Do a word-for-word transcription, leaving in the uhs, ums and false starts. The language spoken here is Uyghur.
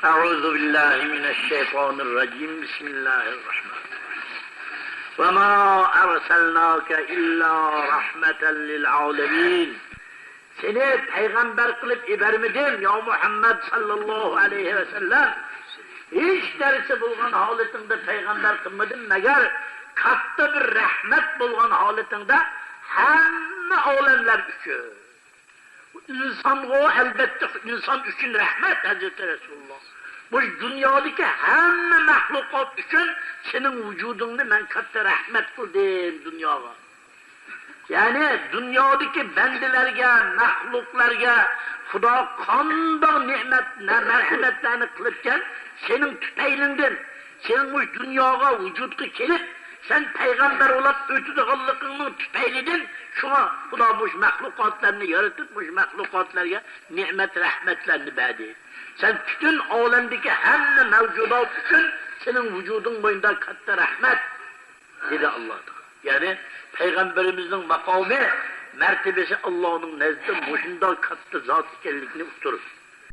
أعوذ بالله من الشيطان الرجيم. بسم الله الرحمن الرحيم. وما أرسلناك إلا رحمة للعالمين. سېنى پەيغەمبەر قىلىپ ئىبەرمىدىم، يا مۇھەممەد ساللاللاھۇ ئەلەيھى ۋەسەللەم. ھېچ نەرسە بولغان ھالىتىڭدە پەيغەمبەر قىلمىدىم، مەگەر كاتتا بىر رەھمەت بولغان ھالىتىڭدە ھەممە ئالەملەر ئۈچۈن. ئىنسانغۇ، ئەلۋەتتە، ئىنسان ئۈچۈن رەھمەت ھەزرىتى رەسۇلۇللاھ. بۇ دۇنيادىكى ھەممە مەخلۇقات ئۈچۈن سېنىڭ ۋۇجۇدۇڭنى مەن كاتتا رەھمەت قىلدىم دۇنياغا. يەنى دۇنيادىكى بەندىلەرگە، مەخلۇقلارغا خۇدا قانداق نېمەت، مەرھەمەتلەرنى قىلىپكەن، سېنىڭ تۈپەيلىڭدىن، سېنىڭ مۇشۇ دۇنياغا ۋۇجۇدقا كېلىپ، سەن پەيغەمبەر بولۇپ ئۆتىدىغانلىقىڭنىڭ تۈپەيلىدىن، شۇڭا خۇدا مۇشۇ مەخلۇقاتلارنى يارىتىپ، مۇشۇ مەخلۇقاتلارغا نېمەت، رەھمەتلەرنى بەردى. سەن پۈتۈن ئالەمدىكى ھەممە مەۋجۇدات ئۈچۈن سېنىڭ ۋۇجۇدۇڭ بوينىدا كاتتا رەھمەت، دېدى ئاللاھ تائالا. يەنى پەيغەمبىرىمىزنىڭ ماقامى، مەرتىۋىسى ئاللاھنىڭ نەزىرىدە مۇشۇنداق كاتتا زات ئىكەنلىكىنى ئۇقتۇرۇپ.